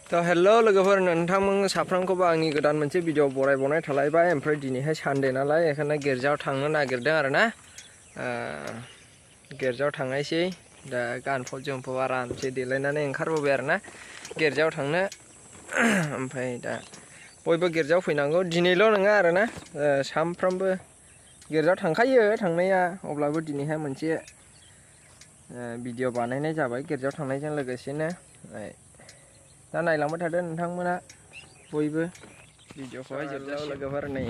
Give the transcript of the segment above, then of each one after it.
तो हेलो लोगोफोर नोंथांमोन साफ्रोमखौबो आंनि गोदान मोनसे भिडिअ बरायबावनाय थालायबाय ओमफ्राय दिनैहाय सानडे नालाय बेखायनो गिर्जायाव थांनो नागिरदों आरोना गिर्जायाव थांनायसै दा गानफब जोमफब आरामसे देलायनानै ओंखारबोबाय आरोना गिर्जायाव थांनो ओमफ्राय दा बयबो गिर्जायाव फैनांगौ दिनैल' नङा आरोना सानफ्रामबो गिर्जायाव थांखायो थांनाया अब्लाबो दिनैहाय मोनसे भिडिअ बानायनाय जाबाय गिर्जायाव थांनायजों लोगोसेनो दा नायलांबाय थादो नोंथांमोना बयबो भिडिअखौहाय जोबजासिम लोगोफोर नै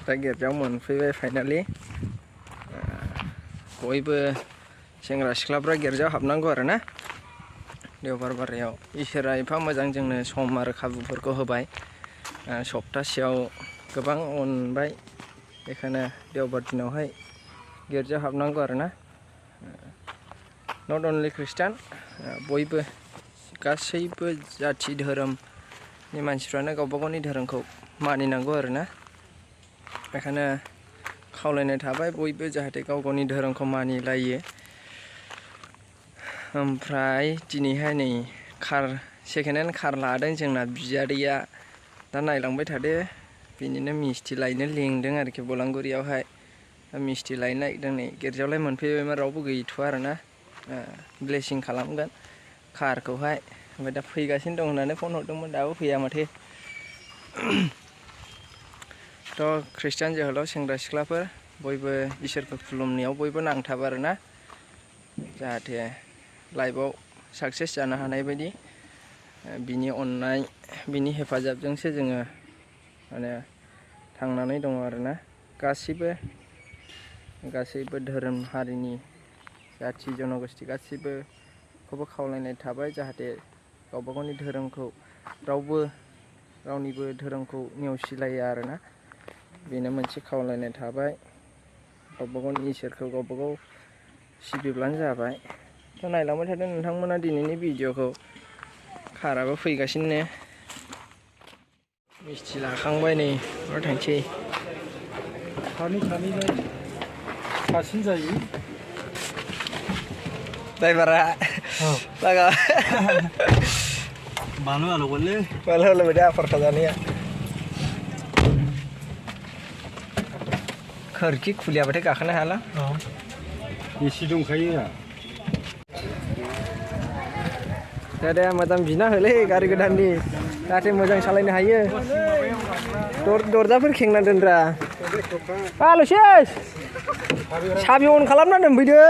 दा गिर्जायाव मोनफैबाय फाइनालि बयबो सेंग्रा सिख्लाफ्रा गिर्जायाव हाबनांगौ आरोना देवबार बारायाव इसोरा एफा मोजां जोंनो सम आरो खाबुफोरखौ होबाय सप्तासेयाव गोबां अनबाय बेखायनो देवबार दिनावहाय गिर्जायाव हाबनांगौ आरोना नट अनलि ख्रिस्टान बयबो गासैबो जाथि धोरोमनि मानसिफ्रानो गावबा गावनि धोरोमखौ मानिनांगौ आरोना बेखायनो खावलायनाय थाबाय बयबो जाहाथे गाव गावनि धोरोमखौ मानिलायो ओमफ्राय दिनैहाय नै सेकेन्ड हेन्ड कार लादों जोंना बियादैया दा नायलांबाय थादो बिनिनो मिस्थि लायनो लिंदों आरोखि बलांगुरियावहाय मिस्थि लायनो नागिरदों नै गिर्जायावलाय मोनफैबायमोन रावबो गैथ'आ आरोना ब्लेसिं खालामगोन कारखौहाय ओमफ्राय दा फैगासिनो दं होननानै फन हरदोंमोन दाबो फैया माथो थ' ख्रिस्टान जोहोलाव सेंग्रा सिख्लाफोर बयबो इसोरखौ खुलुमनायाव बयबो नांथाब आरोना जाहाथे लाइफआव साक्सेस जानो हानाय बायदि बिनि अननाय बिनि हेफाजाबजोंसो जोङो माने थांनानै दङ आरोना गासैबो धोरोम हारिनि जाथि जन'गोष्ठी गासैबोखौबो खावलायनाय थाबाय जाहाथे गावबा गावनि धोरोमखौ रावनिबो धोरोमखौ नेवसिलाया आरोना बेनो मोनसे खावलायनाय थाबाय गावबा गावनि इसोरखौ गावबा गाव सिबिब्लानो जाबाय थ' नायलांबाय थादों नोंथांमोना दिनैनि भिडिअखौ काराबो फैगासिनो मिस्थि लाखांबाय नै माबा थांसै सानैलाय सासेन जायो ड्राइभारा लागा मानो आलौगोनलै माला होलायबाय दे आफार खाजानाया खोरखि खुलियाबाथाय गाखोनो हाला एसि दंखायो दे मोजां बिना होलै गारि गोदाननि जाहाथे मोजां सालायनो हायो दरजाफोर खेंना दोनद्रा आल'सेस साबि अन खालामना दोनफैदो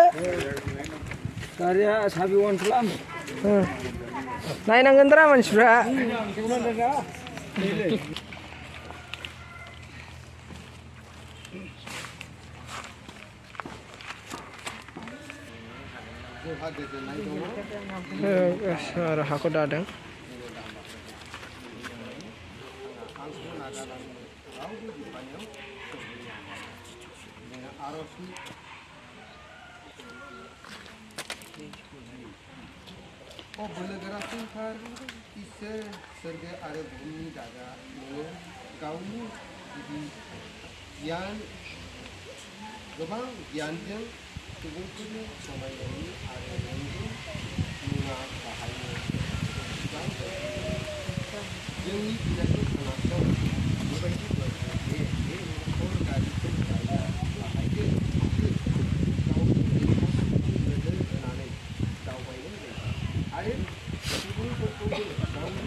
गारिया साबि अन खालाम नायनांगोनद्रा मानसिफ्रा आरो हाखौ दादों बोलोगोराफोर इसोर सोरगो आरो बुहुमनि दागा नोङो गावनि गियान गोबां गियानजों सुबुंफोरनि समायनायनि आरो नोंनि मुङा बाहायनो जोंनि बिनायखौ खोनासं बेबायदि बे न'खर गारिखौ बाहायदो गावनि नोजोर होनानै दावबायनो आरो सुबुंफोरखौबो गावनि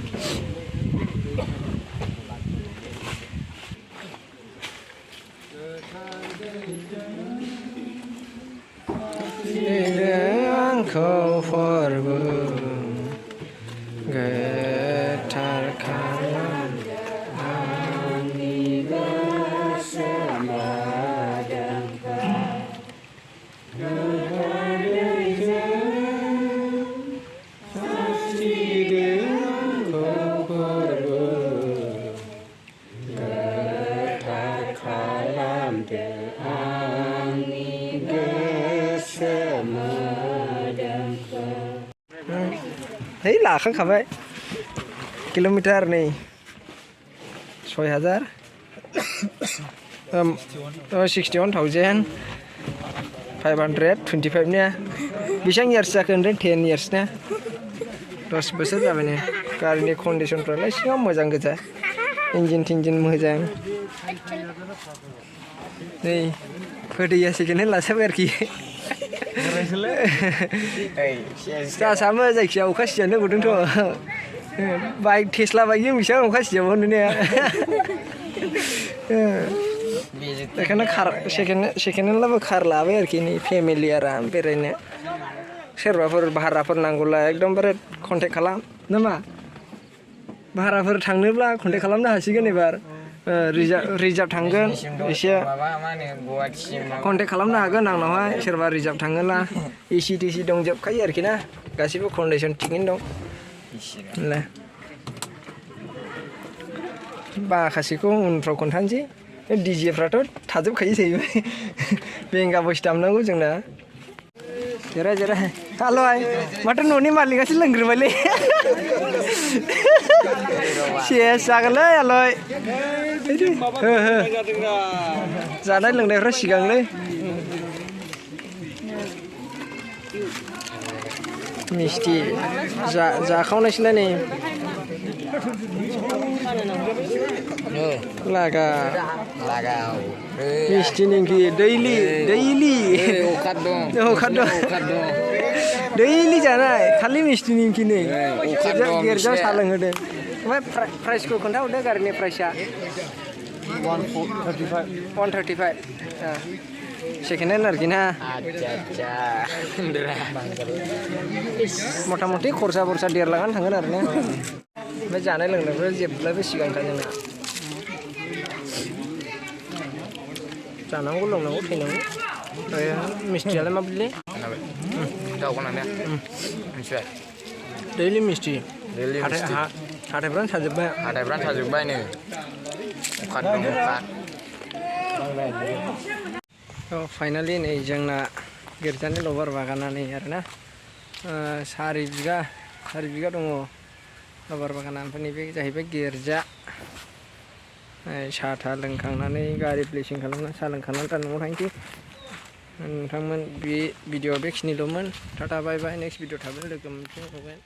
आंखौ फोरबो गोथार खालाम आंनि गोसो मोदोमखौ है लाखांखाबाय किल'मिटार नै 6000 61,525 ने बेसेबां इयार्स जाखो होनदों 10 इयार्स ना 10 बोसोर जाबाय ने गारिनि कन्डिसनफ्रालाय सिगां मोजां गोजा इन्जिन थिन्जिन मोजां नै फोदैया सेकेन्ड हेन्ड लासाबाय आरोखि जासामो जायखिया अखा सिजानो नुदोंथ' बाइक टेस्ला बाइकजों बेसेबां अखा सिजाबावनो ने बेखायनो सेकेन्ड हेन्डलाबो कार लाबाय आरोखि नै फेमिलि आराम बेरायनो सोरबाफोर भाराफोर नांगौला एकदमबारे कन्टेक्ट खालाम नामा भाराफोर थांनोब्ला कन्टेक्ट खालामनो हासिगोन एबार रिजार्भ थांगोन एसे कन्टेक्ट खालामनो हागोन आंनावहाय सोरबा रिजार्भ थाङोला एसि टिसि दंजोबखायो आरोखि ना गासिबो कन्डिसन थिगैनो दं माखासेखौ उनफ्राव खोन्थानोसै डिजेफ्राथ' थाजोबखायो जाहैबाय बेंगा बयस दामनांगौ जोंना जिराय हाल'हाय माथो न'नि मालिकआसो लोंग्रोबायलै सेस जागोनलै आलय जानाय लोंनायफ्रा सिगांलै मिस्टि जाखावनायसैलाय नै लागा मिस्टि निंखि दैलि अखाद दं दैलि जानाय खालि मिस्टि निंखि नै गिर्जायाव साहा लोंहोदों ओमफ्राय प्राइसखौ खोन्थाहरदो गारिनि प्राइसआ 135 सेकेन्ड हेन्ड आरोखि ना मथा मथि खरसा बरसा 1.5 लाखआनो थांगोन आरो ना ओमफ्राय जानाय लोंनायफ्रा जेब्लाबो सिगांखा जोंना जानांगौ लोंनांगौ थैनांगौ ओमफ्राय मिस्टियालाय माबायदिलै दैलि मिस्टि हाथायफ्रानो साजोब्बाय नै फाइनालि नै जोंना गिर्जानि लबार बागाना नै आरोना 4 बिगा दङ लबार बागाना ओमफ्राय नैबे जाहैबाय गिर्जा साहा था लोंखांनानै गारि ब्लेसिं खालामना साहा लोंखांनानै दा न'आव थांसै नोंथांमोन बे भिडिअ'आ बेखिनिल'मोन टाटा बाय बाय नेक्स्ट भिडिअ' थाबैनो लोगो मोनफिनगोन।